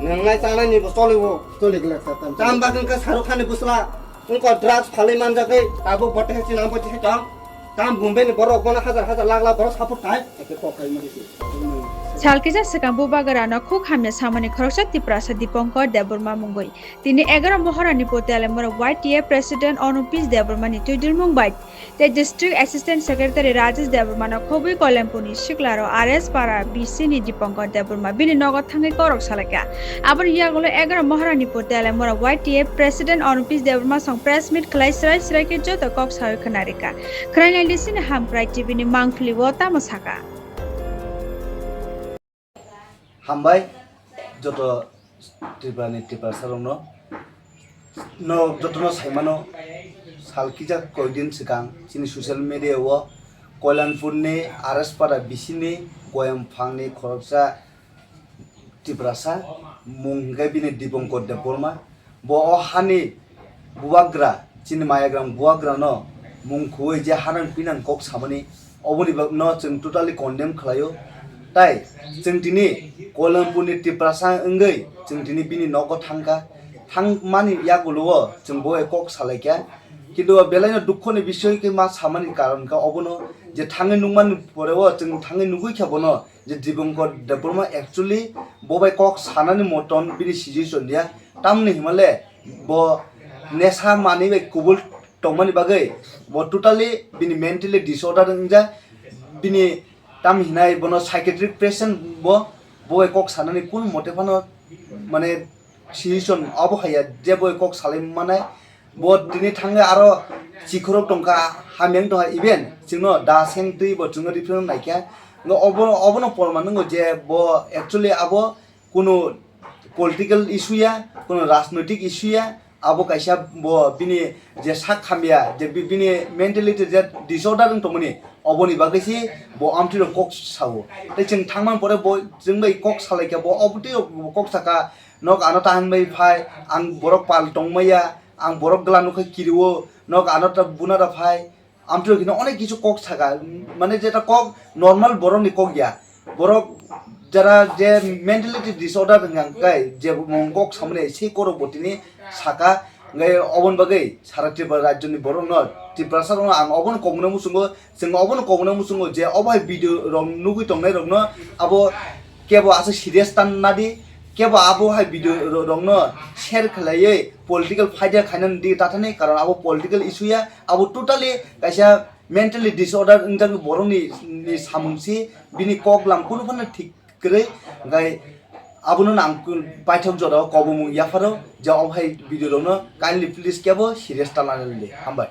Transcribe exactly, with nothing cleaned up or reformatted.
Nwngnai chanai ni bo choli o. Choli glak sa tam. Tam bagwi khe Shahrukh Khan ni bwsla wngkha drugs phalwi manjagwi tabuk bo tehe chini ambo tehe tong. Tam Bombay ni borok bono hajar hajar lakh lakh borok support khai. Ake kok khai mari se. Sal kisa swkang Bubagra no khuk hamya samani khoroksa Tiprasa Dipankar Debbarma mungwi. Tini egaroh Moharani Potele mora Y T A President Onupis Debbarma ni twidulmung bai tei District Assistant Secretary Rajesh Debbarma no khobwi Koilampur ni sikla rok R S Para B C ni Dipankar Debbarma bini nogo thangwi korok salaikha. Aboni yagulo egaroh Moharani Potele mora Y T A President Onupis Debbarma song press meet khlai srai srai khe joto kok sawi khwnarikha. Khwrainai lisini Hamkrai T V ni mangpili o tamo saka. Hambai joto Tripura ni Tiprasa rokno. No jotono saimano, sal kisa koidin swkang chini social media o Koilampur ni R S Para B C ni Goyam phang ni khoroksa Tiprasa mung hwnkhe bini Dipankar Debbarma. Bo o hani bubagra, chini mayagram bubagra no mung khwui je hanang pinang kok samani, oboni bagwi no chwng totally condemn khlaio. Tai chwng tini Koilampur ni Tiprasa wngwi chwng tini bini nogo thangkha. Thangmani yagulo o chwng bo bai kok salaikha. Kintu o belai no dukho ni bisoy khe ma samani karon kha obono je thangwi nukmani pore o chwng thangwi nugwi kha bono je Dipankar Debbarma actually bo bai kok sanani moton bini situation ya. Tamni himale bo nesa manwi bai kubul tongmani bagwi bo totally bini mentally disorder wngjak. Bini tam hinai bono psychiatric patient bo, bo bai kok sanani kun mote phano mane situation obo haiya je bo bai kok salai manai. Bo tini thangwi aro chikhorok tongkha, hamyang tongkha, even chwngno da seng twi bo chwngno refer naikha. Ngo obo, obono porman wngo je bo actually abo kunu political issue ya, kunu rajnoitik issue ya, abo kaisa bo bini je sak hamya, je bi-, bini mentality je disorder wng tongmani, oboni bagwi se bo amtwi rok kok sao. Tei chwng thangmani pore bo chwng bai kok salaikha, bo obotwi rok bo kok saka, nok ano ta hinbai phai, ang borok pal tongmaya, ang borok gla nukha kirio, nok ano ta buna da phai, amtwi rok hino onek kisu kok saka, mane jeta kok normal borok ni kok ya, borok jara je mentality disorder wngkha kai je mung kok samani sei korok bo tini saka, ngai oboni bagwi sara Tripura rajyo ni borok no Tiprasa rok no ang obono kokmano muchungo, chwng obono kokmano muchungo je obo hai video rok nugwi tongnai rok no abo kebo aswk serious tan nadi, kebo abo hai video ro-, rokno share khlaiwi political faida khainani di tathani, karon abo political issue ya, abo totally kaisa mentally disorder wngjak borokni, ni samung si, bini kok lam kunu phano thik kwrwi, hwnkhe abono ang paithak jora o kobomung yapharo je obo hai video rokno kindly please kebo serious ta lanani di. Hambai.